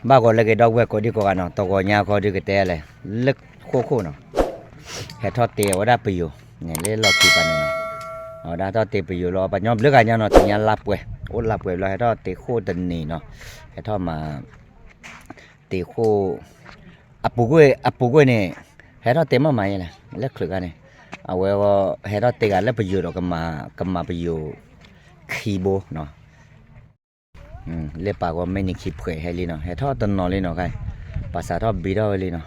ဘၣ်ဂီၤလၢက့ၤဒီပုၢ်ဝဲၢ်ကိးဒံကိးဂၤနီၤ, တဂီၤညါခီဒုးကတဲလဲၣ်, လၢဃိၣ်ဃိၣ်နီၤ, ဟဲထီၣ်တ့ၢ်ဝဲဒၣ်ပယိၤ, န့ၣ်လၢလီၢ်ခံပၤန့ၣ်နီၤ, အဝဲဒၣ်ထီၣ်တ့ၢ်ပယိၤလီၤ, ပှၤညီဘျုးဂၤညါနီၤ, တနံၤညါလါပှဲၤ, အိၣ်လါပှဲၤဘျီ ဟဲထီၣ်တ့ၢ်ဃိၣ်တနံၤနီၤ, ဟဲထီၣ်မၤ တ့ၢ်ဃိၣ်, အပူၤကွံာ်, အပူၤကွံာ်န့ၣ်, ဟဲထီၣ်တ့ၢ်မးမးယဲလဲၣ်, လၢချုးခါန့ၣ်, အဝဲဂီၤ ဟဲထီၣ်တ့ၢ်ဂၤလၢပယိၤဒီး ကမၤပယိၤခံဘိနီၤ, လၢပာ်ဂီၤမ့ၢ်နံၤခံဖှဲး ဟဲလံနီၤ, ဟဲထီၣ်တနီၤလံနီၤ, ပာ်စးထီၣ်ဘံထီၣ်ဝဲလံနီၤ,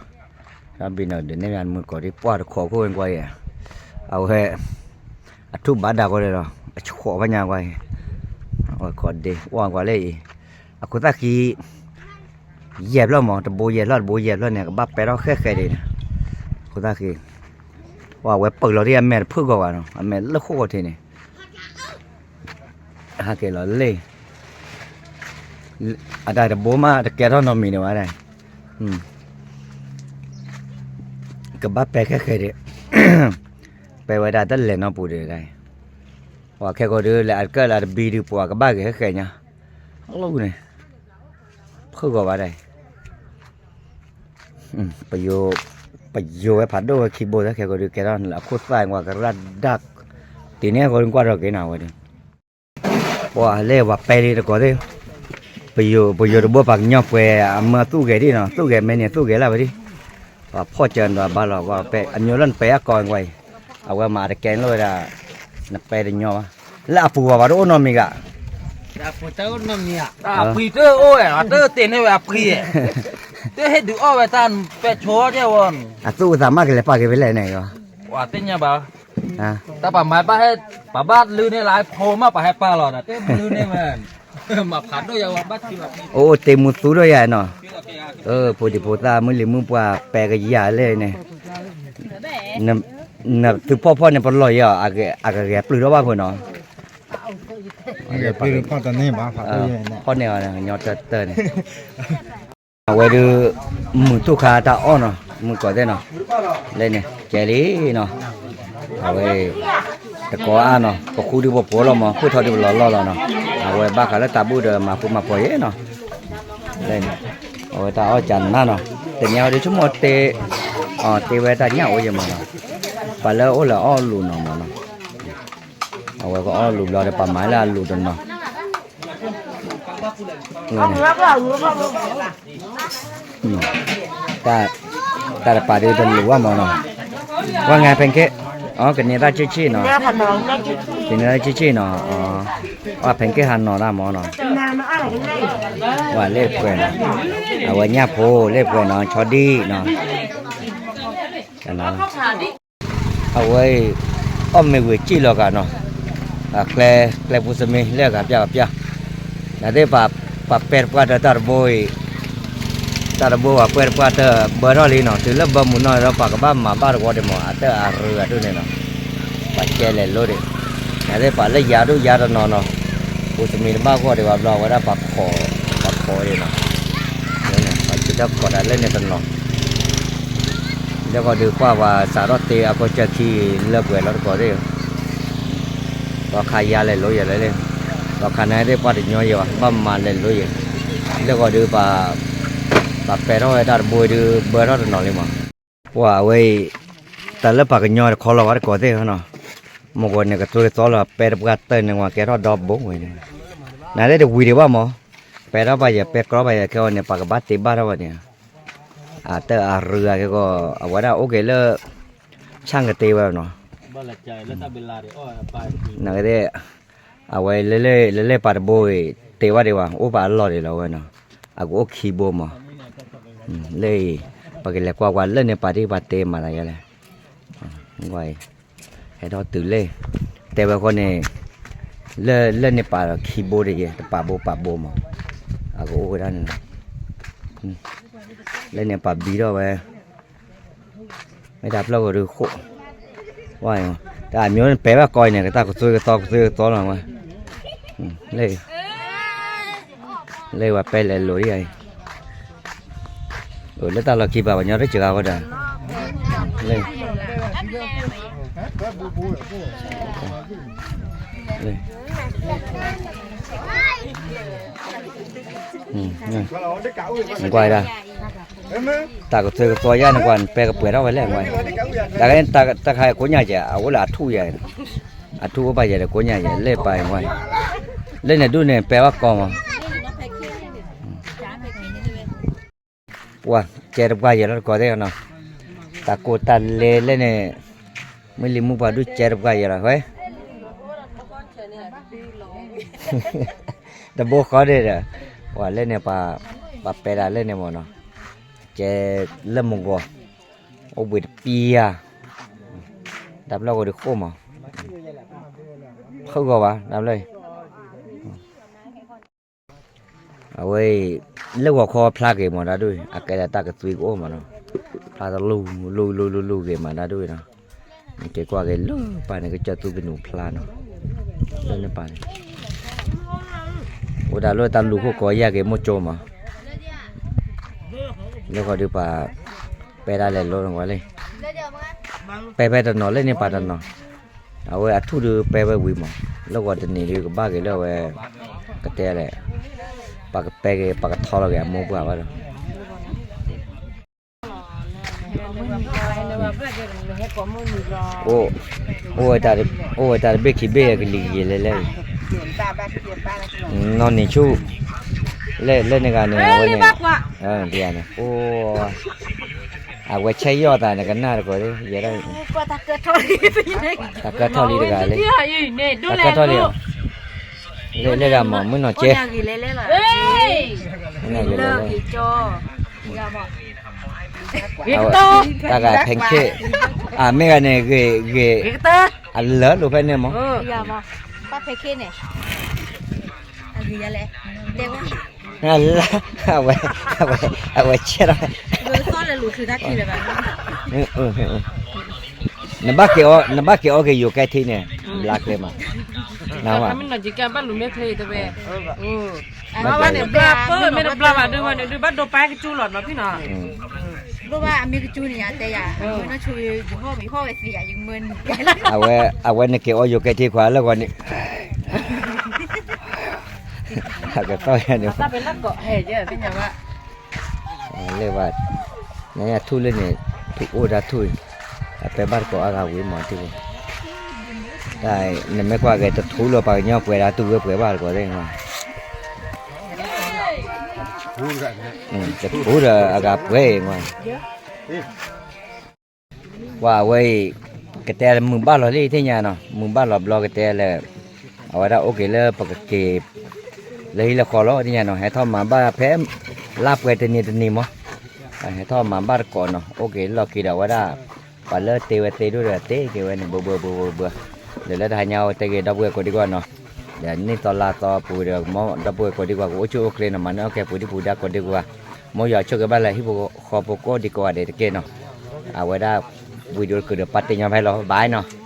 ထီၣ်ဘံနီၤ ဒုးနဲၣ်မ့ၢ်မုၢ်ကီၤဒံး ပှၢ်တခိးခိၣ်ဝဲကွၢ်အံၤ, အဝဲ အထူၣ်ဘၣ်ဒၣ်ဃီဒီး အဆှီးဘၣ်ညါကွၢ်အံၤ, အဝဲခိးဒ့ အိၣ်ကွၢ်လၢအံၤ, အခိၣ်သၣ်ဃံ ယဲၢ်ဖျၢၣ်မး, တဘိယဲၢ်ဖျၢၣ် တဘိယဲၢ်ဖျၢၣ်န့ၣ် ကဘၣ်ပဲထီၣ်ဃဲဃဲဒံးန့ၣ်, အခိၣ်သၣ်ဃံ, ဝဲပၢၢ်လီၤဒံး အမဲာ်တဖုၣ်ဂီၤဘၣ်နီၤ, အမဲာ်လၢဃိၣ်ဃိၣ်ထံးန့ၣ် ဟဲက့ၤလီၤလံ, အတၢ်တဘိမး တကဲထီၣ်နီတမံၤန့ၣ်ဘၣ်, ကဘၣ်ပဲဃဲဃဲဒံး, ပဲဝဲဒၣ်တလဲၤနီတပူၤဒံး, ပှၤခဲကိာ်ဒုး လဲၤအကၢၣ်လၢတဘံဒုး ပှၤကဘၣ်ဂ့ၤဃဲဃဲညါ, အလီၢ်န့ၣ်, ဖုၣ်ဂီၤဘၣ်ဒၣ် ပယိၤ, ပယိၤဝဲဖးဒိၣ်ဝဲခံဘိ ခဲကိာ်ဒုး ကဲထီၣ်အခိၣ်သၣ်ကွၢ်ကရၢဒၣ်, တနံၤအံၤ ကွၢ်ထီၣ်က့ၤနၤဝဲဒၣ်, ပှၤလဲၤဝဲပဲလံတကိးသ့ၣ်, ပယိၤ, ပယိၤတဘိပှၤကညီပှဲၤ အမၢသူၣ်ဂဲၤဒံးနီၤ, သူၣ်ဂဲၤမ့ၢ်န့ၣ် သူၣ်ဂဲၤလၢဝဲဒၣ်, ပှၤဖီၣ်စၢၤဒီးဘၣ်လီၤ, အမျိုးလၢနပဲအကီၢ်ကွၢ်အံၤ, အဝဲမၤတကဲလိာ်ဝဲဒၣ်, နပဲတညီဘၣ်, လၢအပူၤဝဲပှၤတအိၣ်နီတမံၤဂၤ အပှံၤတအိၣ်ဝဲ အတတဲန့ၢ်ဝဲအပှံၤ, တဟ့ၣ်ဒုးအီၣ်ဝဲတၢ်ပဲဆိဒဲးဝဲ, အသူၣ်အသးမးကလဲၤပာ်က့ၤဖဲလဲၣ်န့ၣ်, တၢ်ပမၤဘၣ်ဟဲ, ပဘၣ်လုၢ်န့ၢ်လၢဖိမး ပဟဲပာ်လီၤဒီး တလုၢ်န့ၢ်ဝဲ, မၤဖးဒိၣ်ယၤဝဲဘၣ်, အိၣ်အိၣ်တ့မူသူထီၣ်ယၤနီၤ, ဖိဒံဖိသၣ်မုၢ်လံၤမုၢ်ပှၢ်ပဲကယၤလဲၣ်န့ၣ်, နသုဖီၣ်ဖီၣ်န့ၣ် ပလီၢ်ယၤအီၤ, အကဂဲၤပျုၢ်ထီၣ်ဘၣ်ဖိနီၤ, ဖီၣ်န့ၢ်အီၤညီတၢၢ်တၢၢ်န့ၣ်, အဝဲဒုး, မုာ်ထူၣ်ခါတၢ်အီၣ်နီၤ, မုာ်ကီးသ့ၣ်နီၤ, လၢန့ၣ် ကဲလံနီၤ, အဝဲ, တကိးအါနီၤ, ပဃုဒုးပဖိးလီၤမး, ဃုထီၣ်ဒုးပလီၤလီၢ်လီၤနီၤ, အဝဲဘၣ်ဃးလၢတၢ်ဘူၣ်ဒီးမၤဃူမၤဖိးယဲနီၤ, လၢန့ၣ်, အဝဲတၢ်အီၣ်ကနါနီၤ, တနံၤအံၤဒုးဆိကမိၣ်တ့, တ့ဝဲတၢ်ညၣ်အိၣ်ယဲမးနီၤ, ပှၤလၢအအိၣ်လၢအီၣ်လူၤနီၤမးနီၤ, အဝဲကအီၣ်လူၤဘျီဒီးပှၤမၤလၢအလူၤတနီၤ တၢ်တပာ်ဒုးတလူၤဘၣ်မးနီၤ, ဝဲငါဖဲက့, ကန့ၢ်တၢ်ဆံးဆံးနီၤ, ကန့ၢ်တၢ်ဆံးဆံးနီၤ, ဝဲဖဲက့ဟးနီၤတၢ်မးနီၤ, ဝဲလ့ၣ်ပှဲၤနီၤ, အဝဲညၣ်ဖိလ့ၣ်ပှဲၤနီၤ, ဆီဒံၣ်နီၤ, အဝဲအံၤ, အီၣ်မ့ၢ်ဝံၤစံၣ်လီၤဂာ်နီၤ, ကျဲ, ကျဲဖိသမံလၢအဂၤပျၢ်ဂၤပျၢ်, နသ့ၣ်ပှၤပဲတပှၢ်တၢၢ်တၢ်တဘိအံၤ, တၢ်တဘိပှၤပဲတပှၢ်တၢၢ်ဘၢထီၣ်လံနီၤ, တုၤလၢဘၢမုာ်နီၢ်ဒီးပှၤကဘၣ်မၤဘၣ်တဝီဒံးမး, အတၢ်အရူအဒိၣ်န့ၣ်နီၤ, ပှၤကဲလဲၤလိဒံး, နသ့ၣ်ပှၤလၢယၤဒိၣ်ယၤတနီၤနီၤ, ဖိသမံတဘၣ်ဂီၢ်ဒံးဘၣ်ဘျီ အဝဲဒၣ်ပှၤခိး, ပှၤခိးဒံးနီၤ ပှၤစံးထီၣ်ခိးတၢ်လၢန့ၣ်တနီၤ, လၢဂီၤဒုးကွၢ်ပှၤစးထီၣ်တ့အကီၢ်ကၢခံ လၢပှဲၤလီၤတကိးသ့ၣ်, သီခါယါလဲၤလိယဲလဲၣ်, သီခါန့ၣ်သ့ၣ်ပှၤတညီယဲဘၣ်, ဘၣ်မၤလဲၤလိယဲ, လၢဂီၤဒုး, ပှၤပဲထီၣ်ဝဲတၢ်တဘိဒုးဘၢထီၣ်တနီၤလံမး, ပှၤအဝဲအံၤ, တၢ်လၢပှၤကညီတခီလီၤဝဲတကိးသ့ၣ်နီၤ, မ့ၢ်ဂီၤန့ၣ်ကတိၤကသီလီၤ ပဲတပှၢ်တၢၢ်န့ၣ် ဝဲကဲထီၣ်ဒီဘိဝဲန့ၣ်, နသ့ၣ်တဝံၤဒံးဘၣ်မး, ပဲထီၣ်ပှၤယဲ ပဲကြီပှၤယဲခဲဂီၤန့ၣ် ပှၤကဘၣ်တ့ဘၣ်ထီၣ်ဝဲန့ၣ်, အတၢ်အရူအကဲဂီၤ အဝဲဒၣ်အိၣ်က့ၤလၢ, ဆၣ်ကတ့ဝဲနီၤ, နကသ့ၣ်, အဝဲလၢလဲၣ်ပာ်တဘိအံၤ တ့ဘၣ်ဒံးဘၣ် အိၣ်ပာ်အလီၢ်ဒံးလီၤဝဲနီၤ, အကအိၣ်ခံဘိမး, လၢအံၤ, ပကလဲၤကွၢ်ကွၢ်လၢန့ၣ်ပာ်ဒံးပှၤတ့မၤသးယဲလဲၣ်, ကွၢ်အံၤ, ဟဲထီၣ်တုၤလၢ, တဲဝဲဃီန့ၣ်, လၢလၢန့ၣ်ပာ်ဒီးခံဘိတယဲ တပာ်ဘိပာ်ဘိမး, အကအိၣ်ဝဲဒၣ်န့ၣ်လီၤ, လၢန့ၣ်ပာ်ဘံထီၣ်ဝဲ, မ့ၢ်တၢ်ဖျၢၣ်ဂီၤဒုးဃိး, ဝဲ, တၢ်အမျိုးန့ၣ်ပဲဘၣ်ကီအံၤန့ၣ် ကတၢ်ကသွ့ကသီကသွ့ကသီလီၤဝဲ, လၢ, လၢဝဲပဲလဲၤလိာ်ဒံးအံၤ လၢတၢ်လီၢ်ခံပာ်ပှၤညီတစှၤဂၤဝဲဒၣ်, လၢ, လၢ, ကွၢ်ဒၣ်, တၢ်ကသွဲကသီယါန့ၣ်ကွၢ် နပဲကပှဲၤထီၣ်ဝဲလဲၣ်ကွၢ်, တၢ်ကဲတၢ်ခါကိးညါကဲ အအိၣ်လၢအထူၣ်ယါ, အထူၣ်အိၣ်ဘၣ်ယဲဒီးကိးညါယဲ လၢပၢ်ကွၢ်, လၢန့ၣ်ဒူၣ်န့ၣ် ပဲဘၣ်ကီမး ပှၤကဲတပှၢ်ယဲလီၤတကီးသ့ၣ်နီၤ, တၢ်ကိၢ်တၢ်လဲၤလၢန့ၣ်, မုၢ်လံၤမုၢ်ပှၢ်ဒူၣ်ကဲတပှၢ်ယဲလီၤဝဲ, တဘိဃီဒ့ၣ်ဒီး, ပှၤလၢန့ၣ်, ပှၤပဲဒၣ်လၢန့ၣ်မးနီၤ, ကဲလၢမုၢ်ဂီၤ, အိၣ်ဘှံးတပျၢ်, တၢ်ပျီၢ်ဂီၤဒုးဃိၣ်မး, ဖုၣ်ဂီၤဘၣ် တၢ်ပျီၢ် အဝဲအံၤ, လၢဂီၤခီဖျါက့ၤမးတၢ်ဒိၣ်, အကဲဒၣ်တၢ်ကသွံကအိၣ်မးနီၤ, ဖျါတလူၤလူၤလူၤလူၤလူၤက့ၤမးတၢ်ဒိၣ်နီၤ, နက့ၤကွၢ်က့ၤလၢပၢ်န့ၣ် ကစၢၢ်သူပနူၤဖျါနီၤ, လၢန့ၣ်ပၢ်န့ၣ်, အိၣ်တၢ်လၢတၢ်လူၤခိၣ်ကီးယၢ်က့ၤမိၢ်ကၠိမး, လၢဂီၤဒုးပှၤ, ပဲဒၣ်လဲၤလိၤနကွၢ်လံ, ပဲဖဲတနီၤလၢန့ၣ်ပၢ်တနီၤ အဝဲအထူၣ်ဒုးပဲဝဲဝံၤမး, လၢဂီၤတနံၤဒုးကဘၣ်က့ၤလၢအဝဲ, ကတဲလဲၣ်, ပှၤကပဲက့ၤ ပှၤကထီလီၤက့ၤအမိၢ်ပှၢ်ဘၣ်ဒီး, အိၣ်ဝဲတၢ်တဘ့ၣ်ခံဘ့ၣ်ကလံၤကယဲၢ်လဲၣ်လဲၣ်အံၤ, နီၢ်နံၤဆူၣ်, လၢန့ၣ်ဂၤန့ၣ်, အဝဲန့ၣ်, အဝဲဆဲးယီၣ်သးန့ၣ်ကနၣ်တကိး, တၢ်ကၢထီၣ်လံတဂၤလံ, တၢ်ကၢထီၣ်လံ, လၢဂၤမး မုၢ်နီၢ်ကဲ, တၢ်ဂၤဖဲခဲ, အမ့ၢ်ဂၤန့ၣ်ဂ့ၤဂ့ၤ, အလၢလိာ်ဖဲန့ၣ်မး, အဝဲဆဲးထီၣ်, နဘၣ်က့ၤအီၣ်က့ၤယိၤကဲထံန့ၣ်, ဘျါကျဲမး, ဘၣ်လူၤမ့ၢ်တဘျါဘၣ်ဒုးဝဲန့ၣ်ဒုးဘၣ်ဒိပာ်ကစူလီၤနီၤဖံနီၤ, ဒိဘၣ်အမ့ၢ်ကစူန့ၣ်ယတဲယၤ, အဝဲနက့ၤအီၣ်ယိၤကဲထံခွါလၢဂီၤန့ၣ်, အကသီၣ်ယၤန့ၣ်, လၢဘၣ်, နထူၣ်လၢန့ၣ်, ထူၣ်အိၣ်တၢ်ထူၣ်အံၤ, အပဲဘၣ်တကိးအါဂၤဝံၤမးထံၣ်, တၢ်နမ့ၢ်ကွၢ်က့ၤတထူၣ်လၢပှၤကညီပှဲၤဒီးတူၢ်ဝဲပှဲၤဘၣ်တကိးသ့ၣ်, တထူၣ်ဒီးအဂၤပှဲၤအံၤ, ပှၤအဝဲအံၤ, ကတဲလၢမုၢ်ဘၣ်လီၤလံသ့ၣ်ညါနီၤ, မုၢ်ဘၣ်လီၤဘျီကတဲလၢ, အဝဲဒၣ်အိၣ်က့ၤလၢပကက့ၤ, လၢဟံၣ်လၢဃီလီၤသ့ၣ်ညါနီၤ, ဟဲထီၣ်မၤဘၣ်ဖဲ, လါပှဲၤတနံၤတနံၤမး, ဟဲထီၣ်မၤဘၣ်တကိးနီၤ, အိၣ်က့ၤလီၢ်ခံဒီးအဝဲဒၣ်, ပှၤလၢတ့ဝဲသ့ဒိၣ်ဒီးတ့က့ၤဝဲန့ၣ် ဘၢဘၢဘၢဘၢဘၢ, ဒီးလၢတဟါညါအဝဲတဲက့ၤဒီပုၢ်ဝဲၢ်ကိးဒံကွၢ်နီၤ, ဒီးနံၣ်သီလါသီပူၤဒီး မ်ဒီပုၢ်ဝဲၢ်ကိးဒံကွၢ်ကအိၣ်ဆူၣ်အိၣ်ချ့နီၤ, မၤန့ၢ်အီၣ်ကဲပှ့ၤဒံပှ့ၤဒါကိးဒံကွၢ်, မ်ယွၤဆိၣ်ဂ့ၤဘၣ်လၢဟံၣ်ဖိဃီဖိကိးဒံကိးဂၤဒဲးတက့ၢ်နီၤ, အဝဲဒၣ်, ဝံၤဒိၣ်တကုာ်ဒီးပာ်တ့ၢ်ညီဖဲလီၤ bye နီၤ.